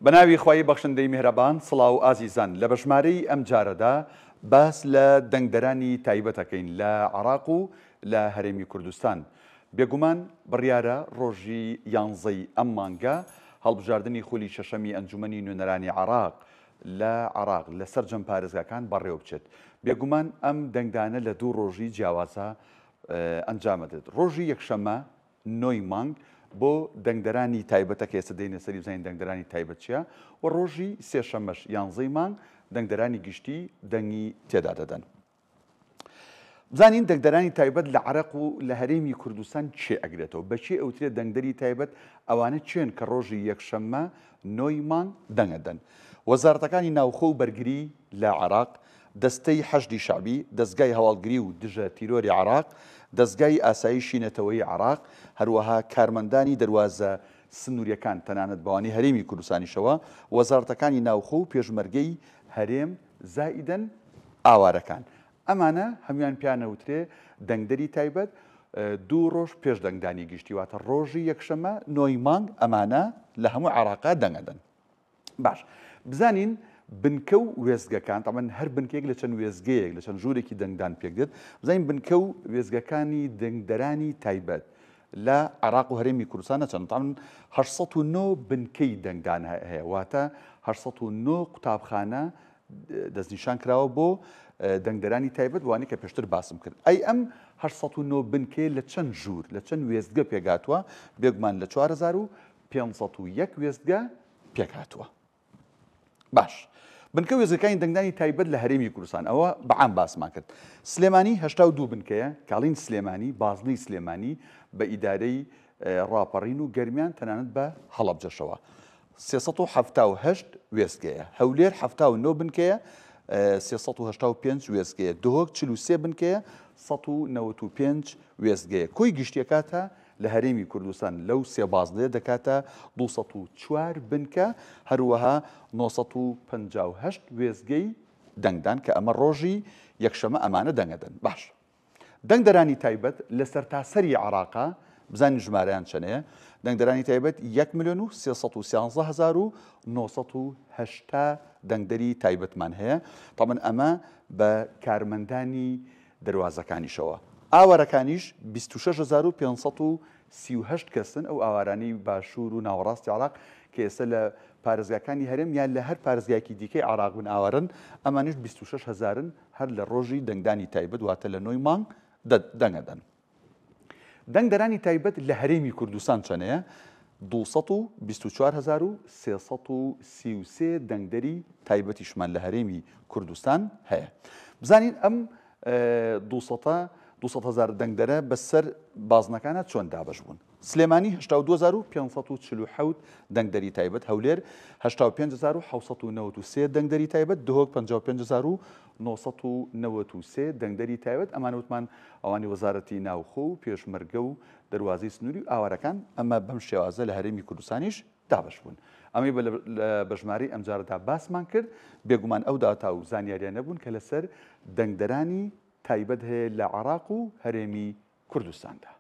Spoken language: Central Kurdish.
بەناوی خوای بەخشندەی میهرەبان سڵاو ئازیزان لە بەژمارەی ئەم جارەدا باس لە دەنگدەرانی تایبەت ئەکەین لە عێراق و لە هەرێمی کوردستان بێگومان بڕیارە ڕۆژی یانزەی ئەم مانگە هەڵبژاردنی خولی شەشەمی ئەنجومەنی نوێنەرانی عێراق لە عێراق لە سەرجەم پارێزگاکان بەڕێوەبچێت بێگومان ئەم دەنگدانە لە دوو ڕۆژی جیاوازە ئەنجامەدرێت ڕۆژی یەکشەممە نۆی مانگ بۆ دەنگدەرانی تایبەتە کە ئێستا دێینە سەری بزانین دەنگدەرانی تایبەت چییە و ڕۆژی سێشەممەش یانزەی مانگ دەنگدەرانی گشتی دەنگی تێدا دەدەن. بزانین دەنگدەرانی تایبەت لە عراق و لە هەرێمی کوردستان کێ ئەگرێتەوە؟ بە کێ ئەوترێت دەنگدەری تایبەت؟ ئەوانە کێن کە ڕۆژی یەکشەممە نۆی مانگ دەنگ ئەدەن؟ وەزارەتەکانی ناوخۆ و بەرگری لە عێراق، دەستەی حەشدی شەعبی، دەزگای هەواڵگری و دژە تیرۆری عێراق، دەزگای ئاسایشی نەتەوەیی عێراق، هەروەها کارمەندانی دەروازە سنوورییەکان تەنانەت بەوانەی هەرێمی کوردستانیشەوە، وەزارەتەکانی ناوخۆ و پێشمەرگەی هەرێم زائیدەن ئاوارەکان. ئەمانە هەموویان پێیان ئەوترێ دەنگدەری تایبەت، دوو ڕۆژ پێش دەنگدانی گشتی واتە ڕۆژی یەکشەممە نۆی مانگ ئەمانە لە هەموو عێراقا دەنگ ئەدەن. باش بزانین بنکە و وێستگەکان تەبعەن هەر بنکەیەک لە چەند وێستگەیەک لە چەند ژوورێکی دەنگدان پێک دێت بزانین بنکە و وێستگەکانی دەنگدەرانی تایبەت لە عێراق و هەرێمی کوردستان چەند تەبعەن 809 بنکەی دەنگدان هەیە واتە 809 قوتابخانە دەستنیشان کراوە بۆ دەنگدەرانی تایبەت وانی کە پێشتر باسم کرد ئەی ئەم 809 بنکەیە لە چەند ژوور لە چەند وێستگە پێگاتوە بێگومان لە 4501 وێستگە پێکهاتووە. باش بنکە وێستگەکانی دەنگدانی تایبەت لە هەرێمی کوردستان ئەوە بەعام باسمان کرد سلێمانی 82 بنکەیە کاڵین سلێمانی بازنەی سلێمانی بە ئیدارەی ڕاپەڕین و گەرمیان تەنانەت بە هەڵەبجەشەوە 378 وێستگەیە هەولێر 79 بنکەیە 385 وێستگەیە دهۆک 43 بنکەیە 195 وێستگەیە کۆی گشتیەکاتە لە هەرێمی کوردستان لەو سێ بازنەیە دەکاتە 204 بنکە، هەروەها 958 وێستگەی دەنگدان کە ئەمە ڕۆژی یەکشەمە ئەمانە دەنگەدەن. باش دەنگدەرانی تایبەت لە سەرتاسەری عێراقا بزانین ژمارەیان چەنەیە دەنگدەرانی تایبەت 1 ملیۆن و 313 هەزار و 980 دەنگدەری تایبەتمان هەیە تەبعەن ئەمە بە کارمەندانی دەروازەکانیشەوە. ئاوارەکانیش 26538 کەسن، ئەو ئاوارانەی باشوور و ناوەڕاستی عێراق کە ئێستا لە پارێزگاکانی هەرێم یان لە هەر پارێزگایەکی دیکەی عێراق بن ئاوارەن، ئەمانیش 26 هەزارن هەر لە ڕۆژی دەنگدانی تایبەت واتە لە نۆی مانگ دەنگەدەن. دەنگدەرانی تایبەت لە هەرێمی کوردستان چەنەیە؟ 224333 دەنگدەری تایبەتیشمان لە هەرێمی کوردستان هەیە. بزانین ئەم دووسەتە 200 هەزار دەنگدەرە بەسەر بازنەکانە چۆن دابەش بوون. سلێمانی 82547 دەنگدەری تایبەت، هەولێر 85793 دەنگدەری تایبەت، دهۆک 55993 دەنگدەری تایبەت، ئەمانە وتمان ئەوانی وەزارەتی ناوخۆ و پێشمەرگە و دەروازەی سنووری و ئاوارەکان، ئەمە بەم شێوازە لە هەرێمی کوردستانیش دابەش بوون. ئەمەی بە لە بەژمارەی ئەمجارەدا باسمان کرد، بێگومان ئەو داتا و زانیاریانە بوون کە لەسەر دەنگدەرانی تایبەت هەیە لە عێراق و هەرێمی کوردستاندا.